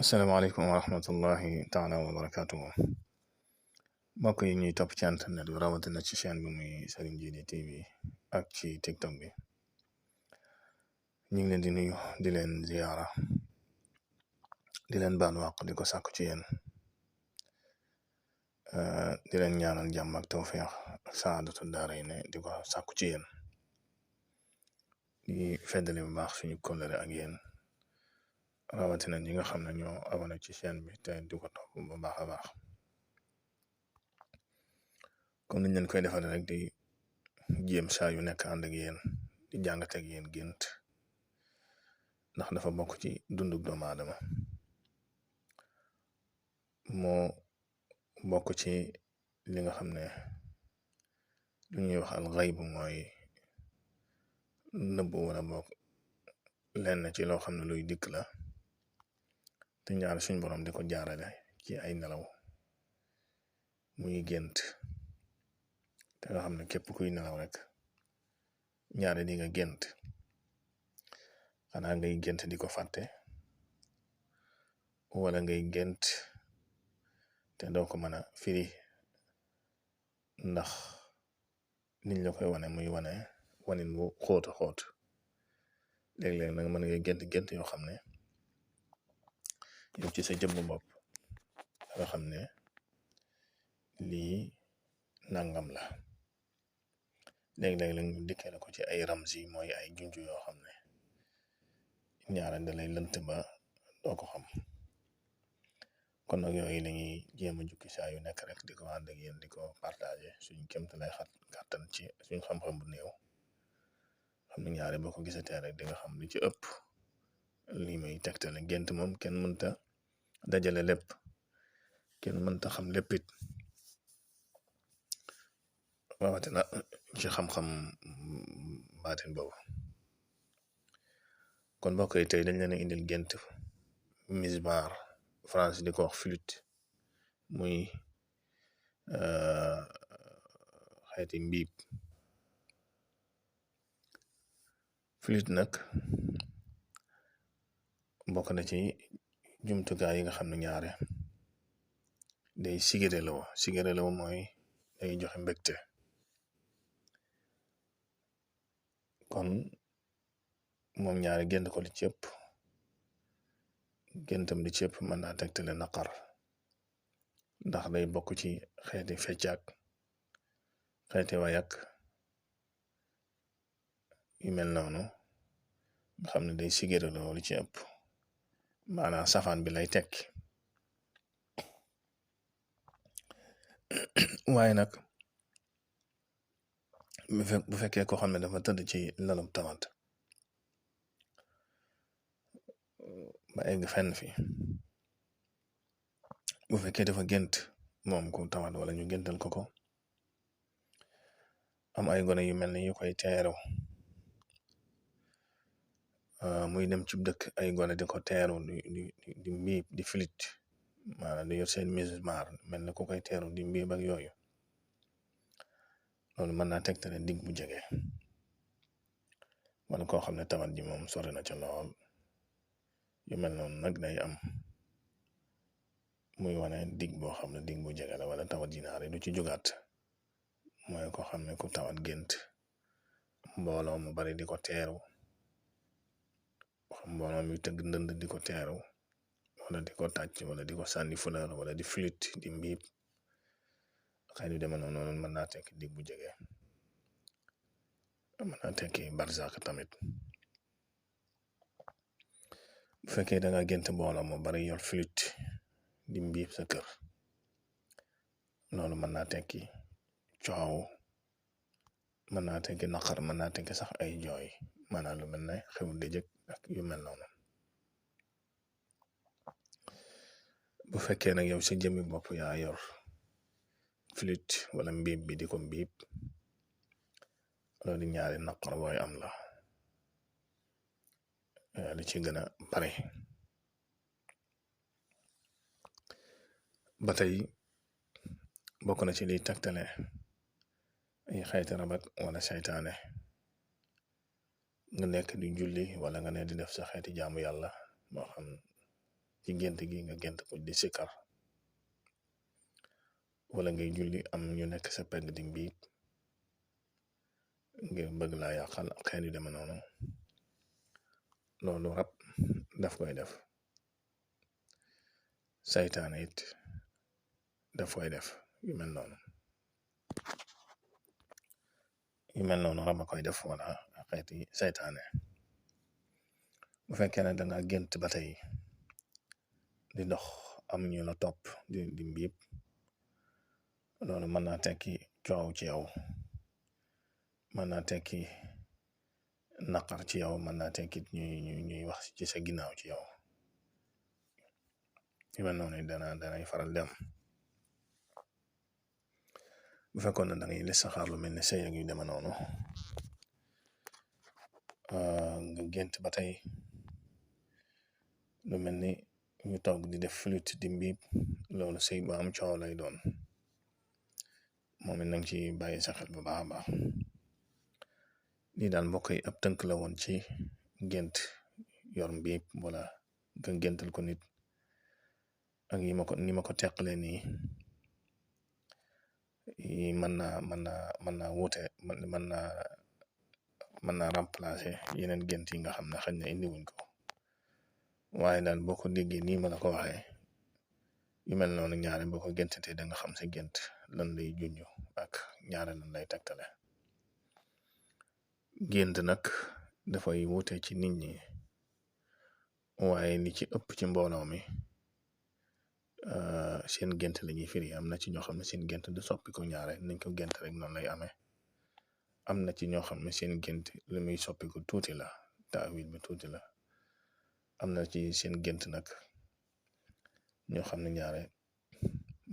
asalaamaaleykum wa rahmatullahi taala wa barakatuhu mbokk yi ñuy topp ci internet bi rawatina ci chaîne bi muy Serigne Djily TV ak ci TikTok bi ñu ngi leen di nuyu di leen ziyaara di leen baal wàq di ko sàkku ci yéen di leen ñaanal jàmm ak tawfeex ak saadatu daarayni di ko sàkku ci yéen di feddali bu baax suñu kóllëre ak yéen rawatina ñi nga xam ne ñoo abonné ci chaîne bi te di ko topp bu baax a baax comme niñ leen koy defal rek di jéem saa yu nekk ànd ak yéen di jàngat ak yéen gént ndax dafa bokk ci dundug doomu aadama moo bokk ci li nga xam ne lu ñuy wax al xayb mooy nëbb wala bokk lenn ci loo xam ne luy dikk la te ñaar suñ borom di ko jaarale ci ay nelaw muy gént te nga xam ne képp kuy nelaw rek ñaare di nga gént xanaa ngay gént di ko fàtte wala ngay gént te doo ko mën a firi ndax niñ la koy wane muy wanin bu xóota xóot léeg-léeg nag mën ngay gént yoo xam ne yow ci sa jëmm bopp nga xam ne lii nangam la léeg-léeg la ñu dikkee la ko ci ay ramzi mooy ay junj yoo xam ne ñaara da lay lënt ba doo ko xam kon nag yooyu lañuy jéem a jukki saa yu nekk rek di ko ànd ak yéen di ko partagé suñ kémta lay kàttan ci suñ xam-xam bu néew xam ne ñaare boo ko gisatee rek di nga xam li ci ëpp lii may tegtale gént moom kenn mënta dajale lépp kenn mënta xam léppit rawatina ci xam-xam baatin boobu kon mbokk yi tey dañ leen a indil gént misbar France di ko wax flûte muy xeeti mbiib flûte nag bokk na ci jumtukaay yi nga xam ne ñaare day sigéreloo mooy day joxe mbégte kon moom ñaare gént ko li ci ëpp géntam li ci ëpp mën naa tegtale naqar ndax day bokk ci xeeti feccaak xeeti wayak yu mel noonu nga xam ne day sigéreloo li ci ëpp maanaam safaan bi lay tekki waaye nag bu fekkee ko xam ne dafa tëdd ci lalub tawat ba egg fenn fi bu fekkee dafa gént moom ku tawat wala ñu géntal ko am ay gone yu mel ni yu koy teeru muy dem ci dëkk ay gone di ko teeru di mbiib di flûte maanaam di yor seen mismar mel na ku koy teeru di mbiib ak yooyu loolu mën naa tegtale dig bu jege wala koo xam ne tawat ji moom sori na ca lool yu mel noonu nag day am muy wane dig boo xam ne dig bu jege la wala tawat ji naare du ci jógaat mooy ko xam ne ku tawat gént mbooloo mu bari di ko teeru xam mbooloo mi tëgg ndënd di ko teeru wala di ko tàcc wala di ko sànni fleur wala di flûte di mbiib xëy du deme noonu mën naa tekki dig bu jege mën naa tekki barzak tamit bu fekkee da nga gént mbooloo mu bari yor flûte di mbiib sa kër loolu mën naa tekki coow mën naa tekki naqar mën naa tekki sax ay jooy maanaam lu mel ne xew dëjëk ak yu mel noonu bu fekkee nag yow sa jëmmi bopp yaa yor flûte wala mbiib bi di ko mbiib loolu ñaari naqar booy am la li ci gën a bare ba tey bokk na ci liy tegtale ay xeeti rabat wala seytaane nga nekk di julli wala nga ne di def sa xeeti jaamu yàlla moo xam ci gént gi nga gént ko di sikkar wala ngay julli am ñu nekk sa pegg di mbiib ngir bëgg laa yàqal ak xeet yu deme noonu loolu rab daf koy def. Saytaane it daf koy def yu mel noonu rab a koy def wala xeeti saytaane. Bu fekkee ne danga gént ba tey di dox am ñu la topp di mbiib loolu mën naa tekki coow ci yow, mën naa tekki naqar ci yow, mën naa tekki ñuy wax ci sa ginnaaw ci yow. yu mel noonu danay faral dem. Bu fekkoon ne da ngay listixaar lu mel ni sëy ak yu deme noonu nga gént ba tey lu mel ni ñu toog di def flûte di mbiib loolu sëy bu am coow lay doon. moom it nang ci bàyyi sa xel bu baax a baax. lii daal mbokk yi ab tënk la woon ci gént yor mbiib wala nga géntal ko nit ak ni ma ko teqalee nii yi mën naa wuute mën naa remplacer yeneen gént yi nga xam ne xëy na indiwuñ ko, waaye daal boo ko déggee nii ma la ko waxee yu mel noonu ñaare boo ko géntatee da nga xam sa gént lan lay junj ak ñaare lan lay tegtale. gént nag dafay wuute ci nit ñi, waaye li ci ëpp ci mbooloo mi seen gént la ñuy firi. am na ci ñoo xam ne seen gént du soppi ko ñaare nañ ko gént rek noonu lay amee. am na ci ñoo xam ne seen gént li muy soppi ko tuuti la, taawil bi tuuti la. am na ci seen gént nag ñoo xam ne ñaare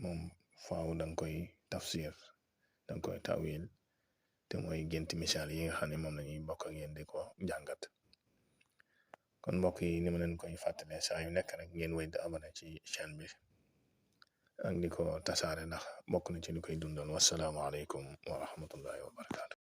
moom faaw danga koy tafsir, danga koy taawil, te mooy gént misaal yi nga xam ne moom la ñuy bokk ak yéen di ko jàngat. kon mbokk yi ni ma leen koy fàttalee saa yu nekk rek ngeen wéy di abonné ci chaîne bi ak di ko tasaare ndax bokk na ci li koy dundal. wassalaamu aleykum wa rahmatullahi wa barakaatu.